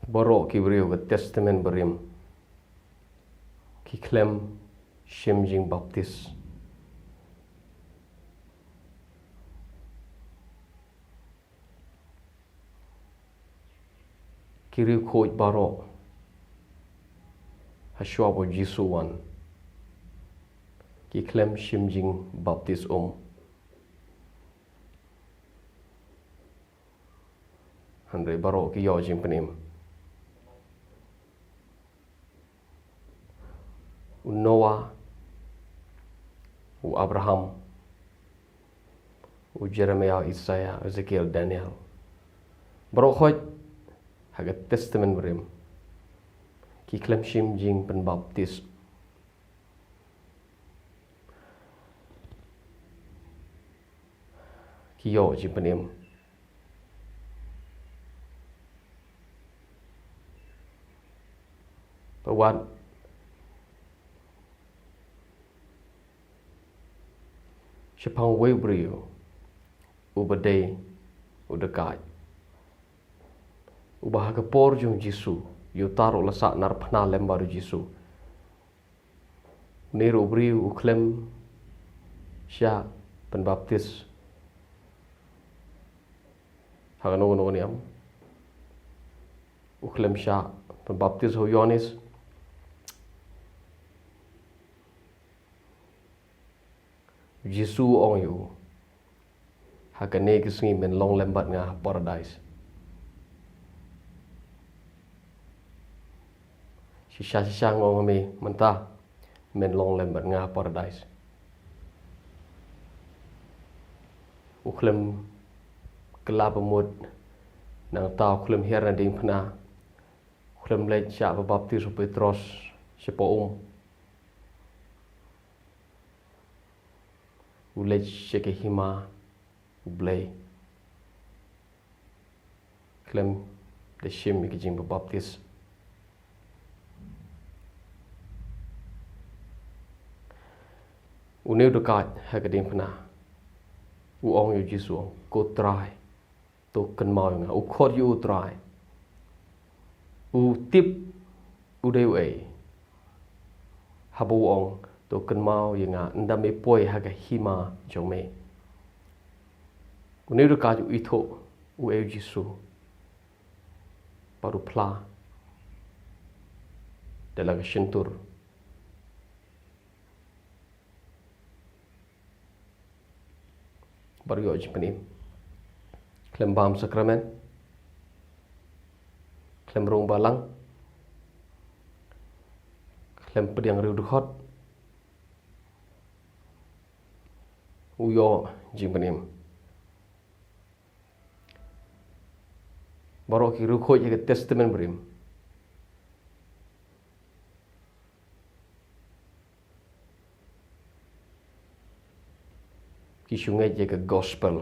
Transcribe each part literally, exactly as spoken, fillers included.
Baroh ki briew ka Testament Barim ki khlem shim jingbaptis. Ki riewkhuid baroh ha shuwa ba u Jisu u wan ki khlem shim jingbaptis um. Hynrei baroh ki ïoh jingpynim. U Noah, u Abraham, u Jeremiah, u Isaiah, u Ezekiel, Daniel. Baroh khoit ha ka Testament Barim ki khlem shim jingpynbaptis. Ki ïoh jingpynim. Ba wat shaphang uwei u briew uba dei u dakaid, uba ha ka por jong u Jisu, ïa uta ruh la sah narphna lem bad u Jisu. Une ruh u briew u khlem shah pynbaptis ha kano kano ka niam. U khlem shah pynbaptis ha u Ïoannis. U Jisu u ong ïa u, ha kane ka sngi men long lem bad nga ha Paradais. Shisha shisha nga ong ha me mynta, men long lem bad nga ha Paradais. U khlem kylla ba mut, nangta u khlem hiar na diengphna. U khlem leit shah pynbaptis u Petros shapoh um. U leit sha ka hima U Blei. Khlem da shim ïa ka jingpynbaptis. Une u dakaid ha ka diengphna u ong ïa u Jisu, ong, ko Trai, to kynmaw ïa nga. U khot ïa u Trai. U tip u dei uei haba u ong, to kynmaw ïa nga ynda me poi ha ka hima jong me. Une u dakaid u ithuh uei u Jisu. Bad u phla da la ka shyntur. Bad u ïoh jingpynim. Khlem bam sakramen, khlem rung balang, khlem pdiang riew dkhot, u ïoh jingpynim. Baroh ki riewkhuid ha ka Testament Barim ki shu ngeit ïa ka gospel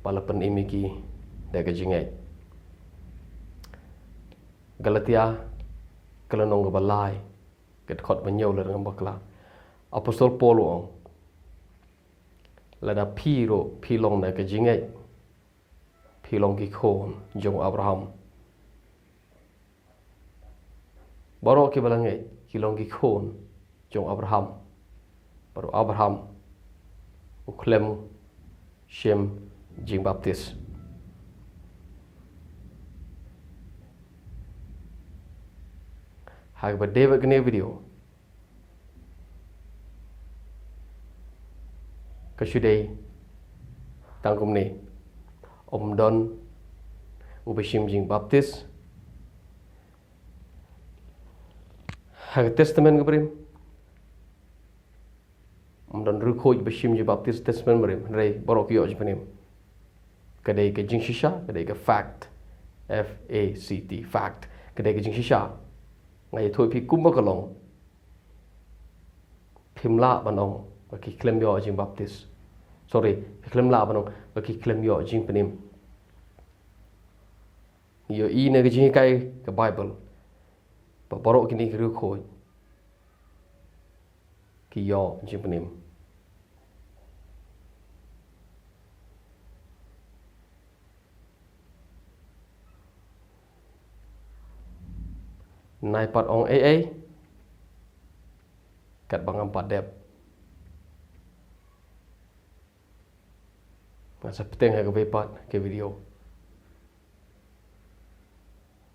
ba la pynim ïa ki da ka jingngeit. Galatia, ka lynnong kaba lai, ka dkhot ba hynñiew lada ngam bakla. Apostol Paul u ong, lada phi ruh phi long na ka jingngeit, phi long ki khun jong u Abraham. Baroh kiba la ngeit ki long ki khun jong u Abraham. Bad u Abraham u khlem shim jingbaptis. Ha kaba dei bad kane ka video, ka shu dei tang kumne. Ym don uba shim jingbaptis ha ka Testament Barim. Ym don riewkhuid ba shim jingbaptis Testament Barim, hynrei baroh ki ïoh jingpynim. Ka dei ka jingshisha, ka dei ka fact. F A C T, fact. Ka dei ka jingshisha. Nga ïathuh ïa phi kumba ka long. Phim lah ban ong ba ki khlem ïoh jingbaptis. Sorry, phi khlem lah ban ong ba ki khlem ïoh jingpynim. Ïohi na ka jinghikai ka Baibl ba baroh kine ki riewkhuid ki ïoh jingpynim. Nai pat ong ei ei. Katba ngam pat dep. Nga sa pteng ha kawei pat ka video.